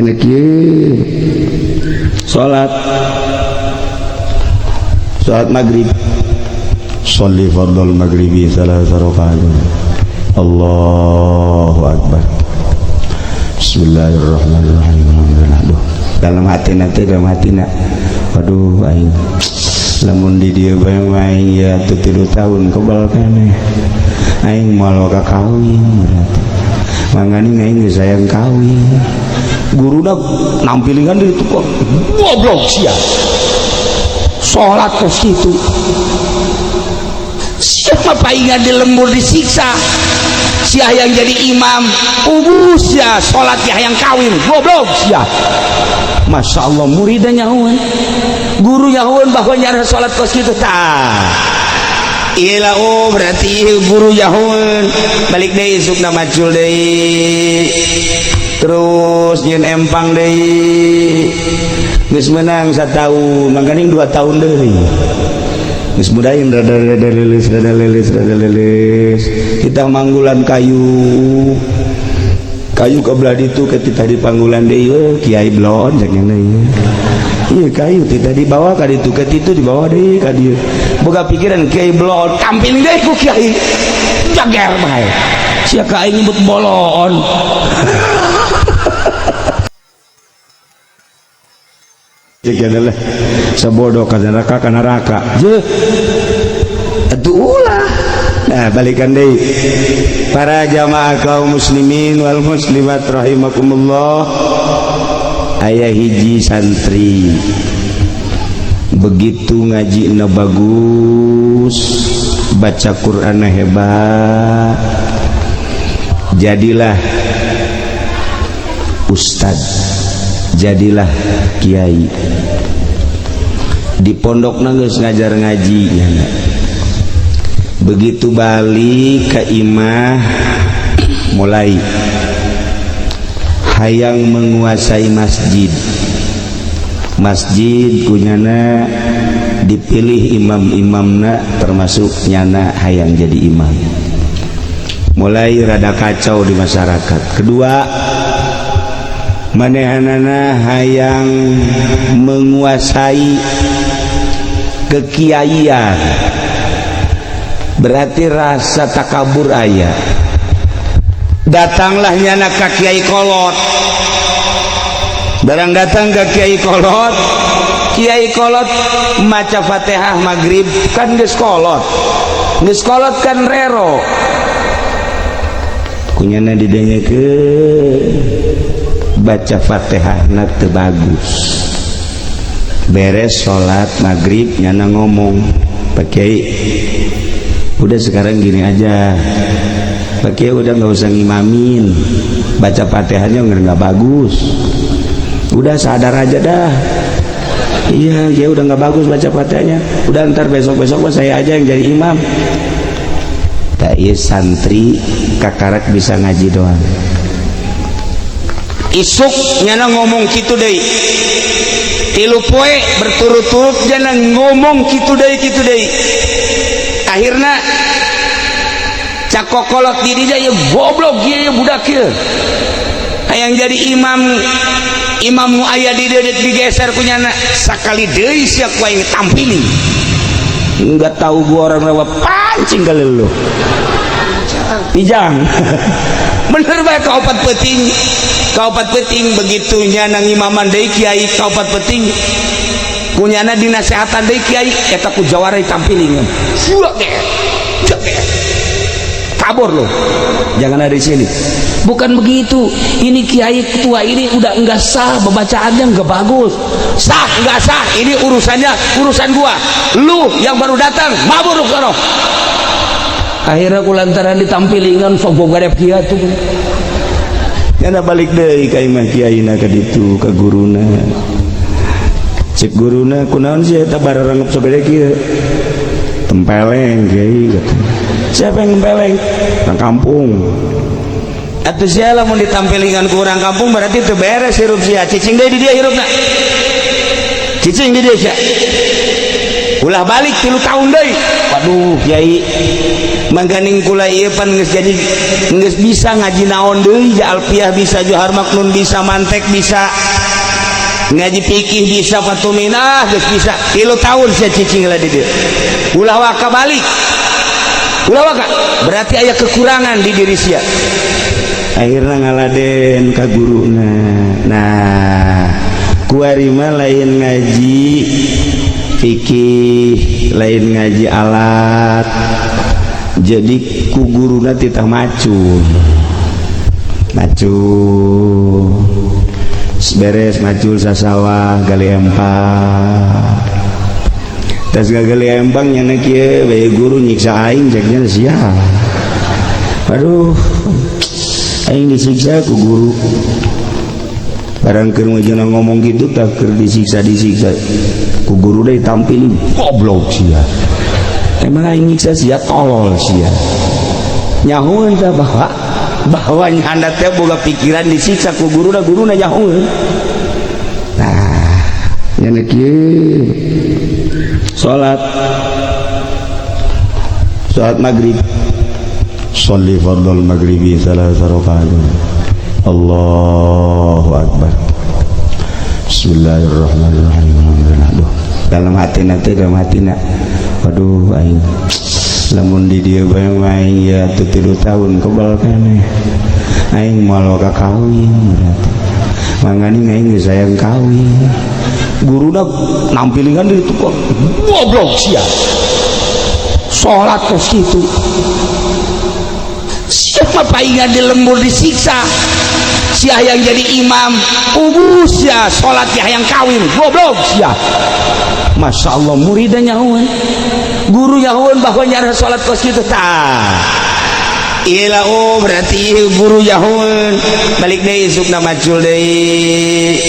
Nyana kieu salat, salat maghrib, sholli fardhol maghribi salasa rakaat. Allahu akbar, bismillahirrahmanirrahim. Alhamdulillah. Dalam hati nanti, dalam hati nak, aduh, aing lamun di dieu bae aing ya tuh 3 tahun kebal keneh, aing moal ka kawin. Berarti mangani aing geus sayang kawin. Guruna nampilingan di itu kok, "Goblok sia, salat kos kitu." Siapa paingan di lembur disiksa sia yang jadi imam ubus ya, salat ya yang kawin, goblok sia. Masya Allah, muridnya nyahuan, guru nyahuan bahwa nyara salat kos kitu. Tah. Iya, oh, berarti guru nyahuan. Balik deui isukna, macul deui, terus nyeun empang deui. Geus menang satahun, mangkaning 2 tahun deui geus mudahin rada rada leuleus, rada leuleus, rada leuleus. Kita manggulan kayu, kayu ke belah ditu ke tadi panggulan deui. We kiai blon cek nya ieu. Iya, kayu tidak dibawa ka ditu, ke ditu dibawa deui ka dieu. Boga pikiran kiai blon, tampil deui ku kiai, jager bae sia ka aing nyebut bolon. Cek lah sabodo ka neraka, ka neraka je atuh ulah. Nah, balikan deui, para jamaah kaum muslimin wal muslimat rahimakumullah. Aya hiji santri, begitu ngaji na bagus, baca Quran hebat, jadilah ustad, jadilah kiai di pondok geus ngajar ngaji nyana. Begitu balik ke imah, mulai hayang menguasai masjid. Masjid kunyana dipilih imam-imamna, termasuk nyana hayang jadi imam. Mulai rada kacau di masyarakat. Kedua, manehanana hayang menguasai kekiaian, berarti rasa takabur aya. Datanglah nyana ka kiai kolot. Barang datang ke kiai kolot, kiai kolot maca Fatihah maghrib kan geus kolot, geus kolot kan rero kunyana didengekeun baca Fatihah na teu bagus. Beres sholat maghrib, nyana ngomong, "Pak Kiai, udah, sekarang gini aja, Pak Kiai udah nggak usah ngimamin, baca Fatihahnya nggak bagus. Udah, sadar aja dah. Iya ya, udah nggak bagus baca Fatihahnya. Udah, ntar besok besok saya aja yang jadi imam." Tak, iya, santri kakarak bisa ngaji doang. Isuk nyana ngomong gitu deh. 3 poe berturut-turut nyana ngomong gitu deh, gitu deh. Akhirnya cak kokolot dirinya, "Ya goblok ya, budak ya, yang jadi imam, imam nu aya di dieu digeser ku nyana. Sakali deui sia ku aing tampili, enggak tahu gua orang rawa pancing kali lu pijang." Bener bae, kaopat peuting, kaopat peuting begitu nyana ngimaman deui kiai. Kaopat peuting kunyana dinasehatan deui kiai eta, ku jawara ditampiling. "Suak ge, kabur lo, jangan ada di sini." "Bukan begitu, ini kiai ketua ini udah enggak sah, bacaannya enggak bagus." "Sah enggak sah ini urusannya urusan gua. Lu yang baru datang, mabur lu sono." Akhirnya kulantaran ditampilingan sok boga kieu tuh. Nyana balik deui ka imah kiaina ka ditu ka guruna. Cek guruna, "Kunaon sih eta bararangep sabede kieu?" "Tempeleng, Kiai," kata. "Siapa yang tempeleng?" "Orang kampung." "Atuh sia lamun ditampilingan ku orang kampung, berarti teu beres hirup sia. Cicing deui di dia hirupna, cicing di dia sia." Ulah balik 3 tahun deui. Waduh, kiai, mangkaning kula ieu pan geus jadi, geus bisa ngaji naon deui, ja alfiah bisa, johar maknun bisa, mantek bisa, ngaji fikih bisa, fatuminah geus bisa. 3 tahun sia cicing lah di dieu, ulah waka balik, ulah waka, berarti aya kekurangan di diri sia. Akhirnya ngaladen ka guruna. Nah, kuari mah lain ngaji fikih, lain ngaji alat, jadi ku guruna titah macul. Macul beres, macul sasawah, gali empang. Tas gali empang, nyana kieu bae, guru nyiksa aing, ceknya sia. Aduh, aing disiksa ku guru. Barang keur ngomong gitu, tak keur disiksa, disiksa ku guru deh, tampilin, "Goblok sia, emang aing nyiksa sia, tolol sia." Nyahoeun tah bahwa bahwa nyanda teh boga pikiran disiksa ku guru, da guru nyahoeun. Nah, nyana kieu, salat, salat maghrib, sholli fardhal maghribi salasa rakaat, Allahu akbar, bismillahirrahmanirrahim. Aduh, dalam hati nanti, dalam hati nak, waduh, aing lamun di dieu bae aing ya tuh 3 tahun kebal keneh, aing moal ka kawin berarti, mangani aing geus sayang kawin. Guru dah nampilingan di itu, kok goblok sia, salat kos kitu. Siapa paingan di lembur disiksa sia, yang jadi imam ubus ya, salat ya yang kawin, goblok sia. Masya Allah, muridnya nyahuan, guru nyahuan bahwa nyara salat kos kitu. Tah. Iya, oh, berarti guru nyahuan. Balik deui isukna, macul deui,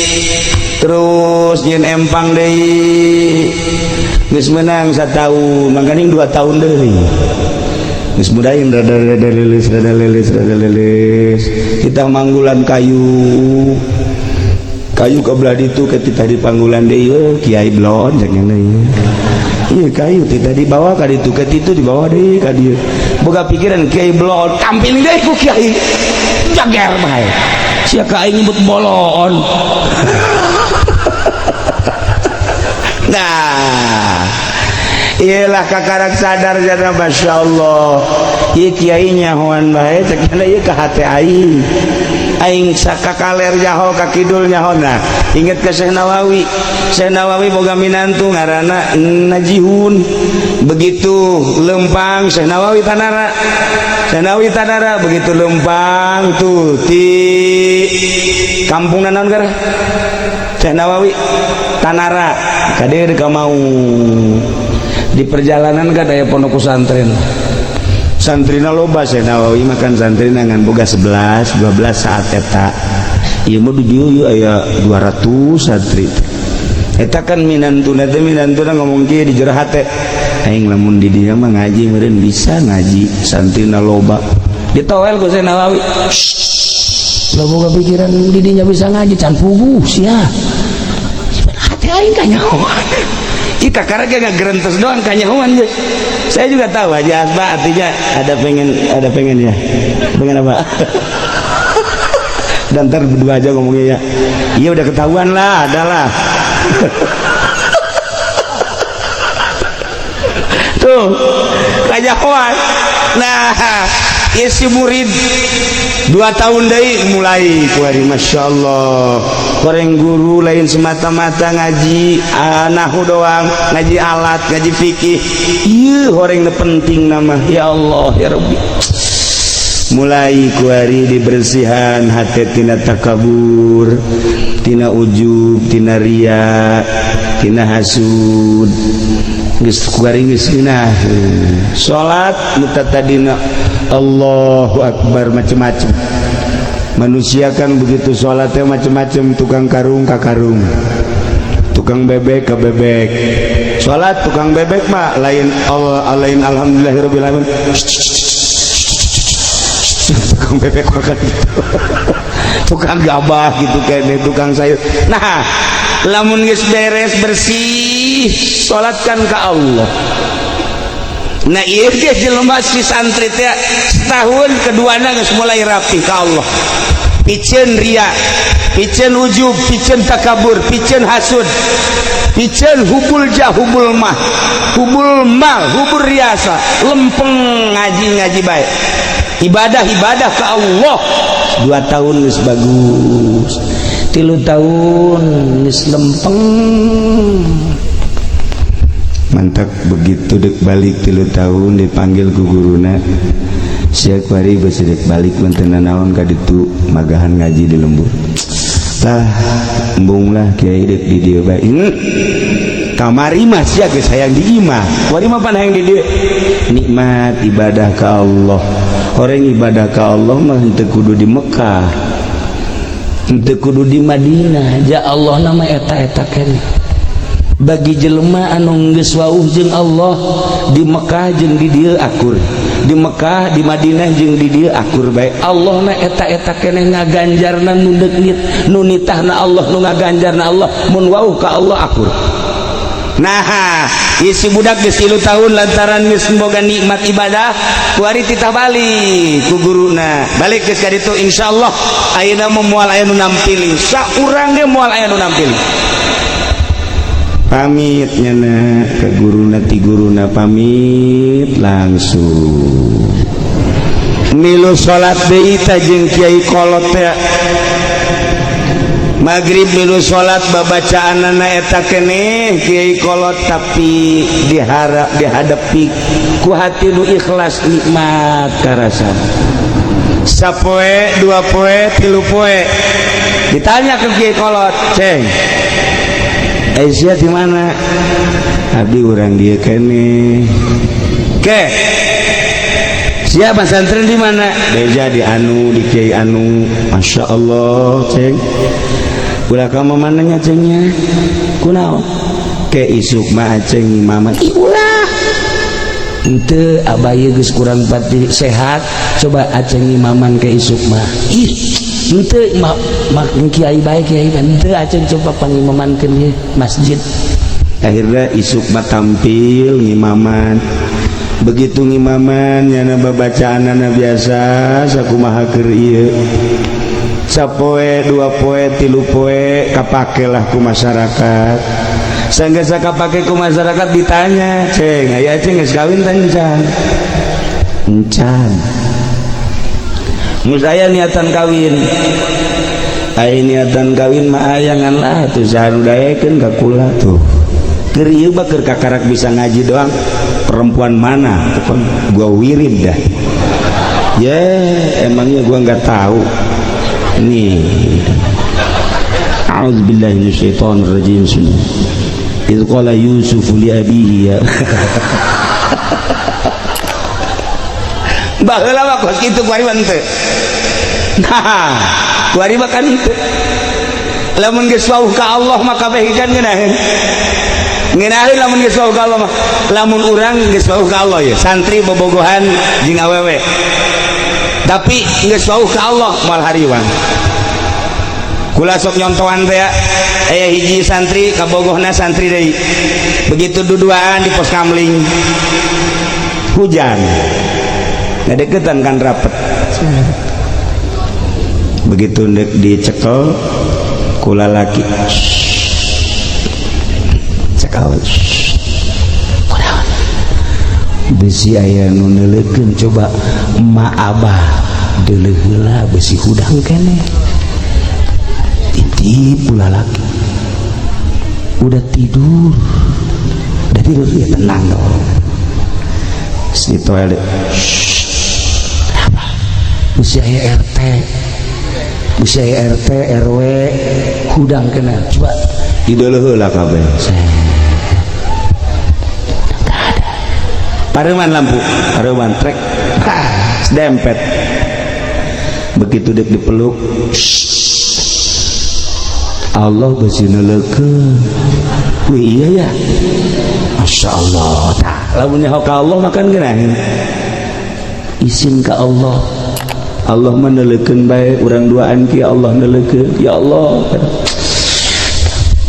terus nyieun empang deui. Geus menang satahun, mangkaning 2 tahun deui geus mudahin rada rada leuleus, rada leuleus, rada leuleus. Kita manggulan kayu, kayu ke belah ditu, ketika di panggulan deui, "Oh, kiai blon," cek ieu. Iya, kayu tidak dibawa ka ditu, ke ditu dibawa deui ka dieu. Boga pikiran kiai blon, tampil deui ku kiai, jager bae sia ka aing nyebut bolon. Nah, iyalah, kakarak sadar jana, Masya Allah, ieu kiai nyahoan bae, cek ieu ka hate aing, aing sakakaler nyaho, ka kidul nyaho. Nah, inget ke Syekh Nawawi. Syekh Nawawi boga minantu ngaranna Najihun. Begitu lempang Syekh Nawawi tanara, Syekh Nawawi tanara, begitu lempang tuh di kampung naon gara Syekh Nawawi tanara kadir ka mau di perjalanan kan aya pondok pesantren, santrina loba. Syekh Nawawi makan santrina ngan boga 11 12 saat eta. Ieu mah di dieu aya 200 santri. Eta kan minantuna teh, minantuna ngomong kieu di jero hate, aing lamun di dieu mah ngaji meureun bisa ngaji, santrina loba. Ditowel ku Syekh Nawawi, "Lo boga pikiran di dinya bisa ngaji, can puguh sia." Hati aing kanyahoan kita karena kayak gerentes doang kanyahoan. Saya juga tahu aja Asba artinya ada pengen, ada pengen ya, pengen apa, dan ntar berdua aja ngomongnya ya. Iya, udah ketahuan lah, adalah tuh kanyahoan. Nah, ya, si murid 2 tahun deui mulai kuari, Masya Allah, koreng guru lain semata-mata ngaji nahu doang, ngaji alat, ngaji fikih. Iya, horeng penting nama, ya Allah ya Rabbi. Mulai kuari dibersihan hati tina takabur, tina ujub, tina ria, tina hasud. Geus kuari geus ngeunah salat nu tadina Allahu Akbar macem-macem. Manusia kan begitu sholatnya macem-macem, tukang karung ka karung, tukang bebek ke bebek. Sholat tukang bebek mah lain Allah, lain alhamdulillahirabbil alamin. Tukang bebek makan gitu, tukang gabah gitu, kayak tukang sayur. Nah, lamun geus beres bersih. Ih, salatkan ke Allah. Nah, iya, dia jelema si santri teh setahun keduana geus mulai rapi ke Allah, piceun ria, piceun ujub, piceun takabur, piceun hasud, piceun hubul jah, hubul mah, hubul mal, hubul riasa, lempeng ngaji, ngaji baik, ibadah, ibadah ke Allah. 2 tahun geus bagus, 3 tahun geus lempeng. Mantap. Begitu dek balik 3 tahun, dipanggil ku guruna, "Sia kuari besi dek balik mah naon ka ditu magahan ngaji di lembur?" "Tah, embung lah, Kiai, dek di dieu bae." Kamari mah sia geus hayang di imah, kuari mah pan hayang di dieu. Nikmat ibadah ka Allah. Orang ibadah ka Allah mah henteu kudu di Mekah, henteu kudu di Madinah. Ja Allah nama eta-eta keneh. Bagi jelema anu geus wauh jeung Allah, di Mekah jeung di dieu akur, di Mekah, di Madinah jeung di dieu akur bae. Allah na eta-eta keneh ngaganjarna nu deuk nu nitahna Allah, nu ngaganjarna Allah. Mun wauh ka Allah, akur. Nah, isi budak geus 3 tahun, lantaran geus boga nikmat ibadah, kuari titah balik ku guruna. Balik geus ka ditu, insyaallah ayeuna mah moal aya nu nampili, saurang ge moal aya nu nampili. Pamit nyana ke guruna, ti guruna pamit, langsung milu salat deui tah jeung kiai kolot teh. Maghrib milu salat, babacaanana eta keneh kiai kolot, tapi diharap dihadapi ku hati nu ikhlas, nikmat karasa. Sapoe, 2 poe, 3 poe, ditanya ke kiai kolot, "Ceng, Aisyah di mana?" "Abdi urang dieu keneh." "Ke siapa santren di mana?" "Beja di anu, di kiai anu." "Masya Allah, Ceng. Ulah kamu mananya, Cengnya kunaon ke isuk mah Aceng imaman." "Ih, ulah, ente abah geus kurang pati sehat, coba Aceng imaman ke isuk mah." "Ih, ente mak mak kiai baik, kiai ente Aceng coba pangimamankeun ye masjid." Akhirnya isuk mah tampil ngimaman. Begitu ngimaman, nyana babacaanana biasa sakumaha keur ieu. Sapoe, 2 poe, 3 poe, kapakelah ku masyarakat. Sanggeus kapake ku masyarakat, ditanya, "Ceng, aya Ceng geus kawin tah encan?" "Encan." "Geus aya niatan kawin?" "Aya niatan kawin mah aya, ngan lah tuh saha nu daekeun ka kula tuh. Keur ieu mah keur kakarak bisa ngaji doang. Perempuan mana tuh gua wirid dah." "Ya, emangnya gua nggak tahu nih. A'udzubillahi minasyaitonir rajim. Idz qala Yusuf li abihi ya." Baheula mah kos kitu, kuari mah henteu. Nah, kuari mah kan henteu. Lamun geus wauh ka Allah mah kabeh kan ngeunaheun. Ngeunaheun lamun geus wauh ka Allah mah. Lamun urang geus wauh ka Allah ya, santri bobogohan jeung awewe. Tapi geus wauh ka Allah, moal hariwang. Kula sok nyontohan teh, aya hiji santri kabogohna santri deui. Begitu duduaan di pos kamling, hujan. Ngadeukeutan kan rapet. Begitu ndek dicekel ku lalaki. Cekel. "Kunaon? Besi aya nu neuleukeun, coba emak abah deuleu heula, besi hudang keneh." Titip lalaki. Udah tidur. Udah tidur ya, tenang dong. Si toilet. "Kenapa?" "Besi aya RT. Besi aya RT RW, hudang keneh. Coba." Dideuleu heula kabeh. Nggak ada. Pareman lampu, pareman trek. Dempet. Begitu dek dipeluk, Allah besi neuleukeun. Wih, iya ya. Masya Allah. Tah, lamun nyaho ka Allah makan geunaheun. Isin ka Allah. Allah mah neuleukeun bae urang duaan ki Allah neuleukeun. Ya Allah.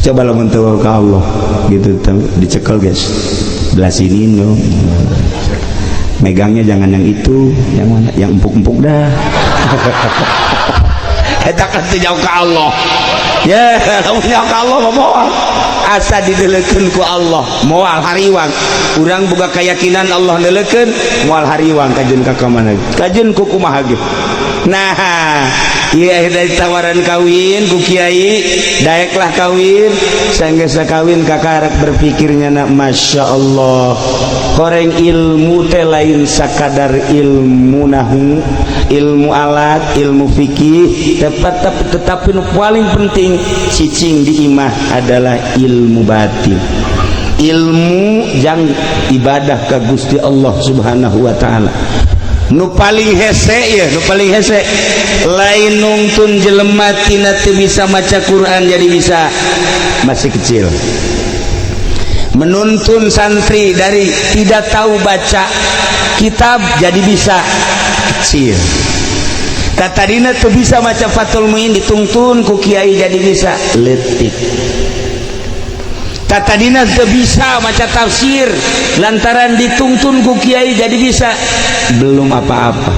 Coba lamun teu ka Allah gitu, dicekel, guys, belah sini no. Megangnya jangan yang itu, yang mana? Yang empuk-empuk dah. Eta kan teu jauh ka Allah ya. Lamun jauh ka Allah mah moal asa dideleukeun ku Allah, moal hariwang. Urang boga keyakinan Allah neuleukeun, moal hariwang kajeun ka mana, kajeun ku kumaha ge. Nah, iya, dari tawaran kawin ku kiai, daeklah kawin. Sanggeus kawin, kakarek berpikirnya nak, Masya Allah, koreng ilmu teh lain sakadar ilmu nahu, ilmu alat, ilmu fikih, tepat, tetapi nu paling penting cicing di imah adalah ilmu batin, ilmu jang ibadah ke Gusti Allah Subhanahu wa Ta'ala. Nu paling hese ya, nu paling hese lain nungtun jelema tina teu bisa maca Quran jadi bisa, masih kecil. Menuntun santri dari tidak tahu baca kitab jadi bisa, kecil. Tadina tuh bisa maca Fathul Muin, ditungtun ku kiai jadi bisa, letik. Tadina teu bisa maca tafsir, lantaran ditungtun ku kiai jadi bisa, belum apa-apa.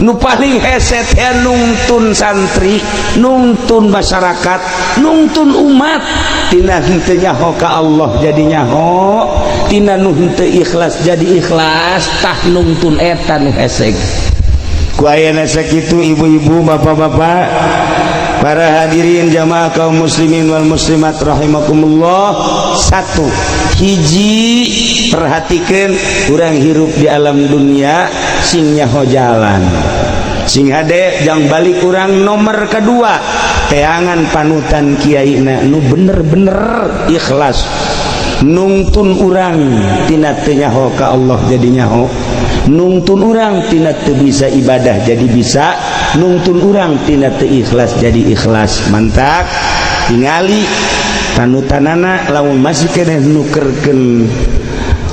Nu paling hese teh nungtun santri, nungtun masyarakat, nungtun umat tina henteu nyaho ka Allah jadi nyaho, tina nu henteu ikhlas jadi ikhlas. Tah, nungtun eta nu hese. Ku ayana sakitu, ibu-ibu, bapak-bapak, para hadirin jamaah kaum muslimin wal muslimat rahimakumullah. Satu hiji, perhatikan, urang hirup di alam dunia sing nyaho jalan, sing hade jang balik urang. Nomor kedua, teangan panutan kiai nu bener-bener ikhlas nungtun urang tina teu nyaho ka Allah jadi nyaho, nungtun urang tina teu bisa ibadah jadi bisa, nungtun urang tina teu ikhlas jadi ikhlas. Mantak tingali panutanana. Lamun masih keneh nukerkeun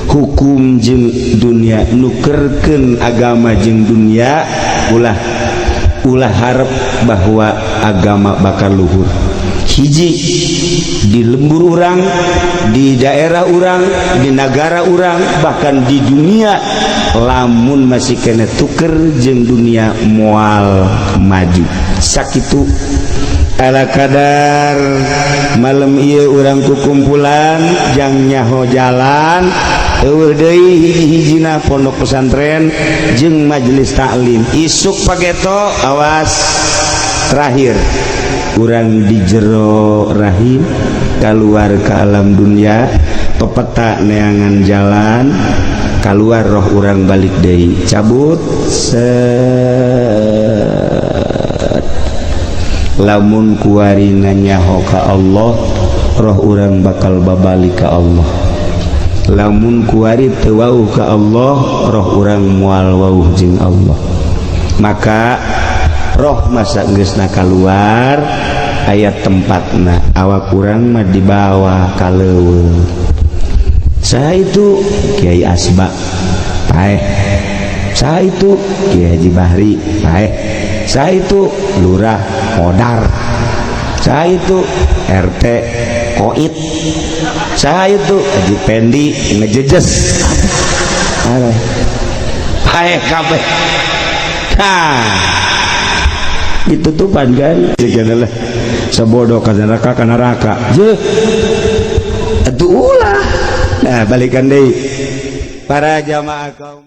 hukum jeung dunia, nukerkeun agama jeung dunia, ulah ulah harap bahwa agama bakal luhur. Hiji, di lembur urang, di daerah urang, di negara urang, bahkan di dunia, lamun masih kena tuker jeung dunia, moal maju. Sakitu ala kadar malam ieu urang kukumpulan jang nyaho jalan. Eueuh deui hiji-hijina pondok pesantren jeung majelis taklim. Isuk pageto, awas, terakhir urang di jero rahim keluar ke alam dunia, pepeta neangan jalan keluar, roh urang balik deui, cabut set. Lamun kuari nyaho ka Allah, roh urang bakal babalik ka Allah. Lamun kuari teu wauh ka Allah, roh urang moal wauh jeung Allah. Maka roh masa geusna keluar, aya tempatna, awak urang mah dibawa ka leuweung. Saha itu? Kiai Asba, paeh. Saha itu? Kiai Haji Bahri, paeh. Saha itu? Lurah Modar. Saha itu? RT Koit. Saha itu? Haji Pendi, ngejejes, paeh kabeh. Nah, ditutupan kan lah, sebodoh ke neraka, ke neraka je atuh ulah. Nah, balikan deui, para jamaah kaum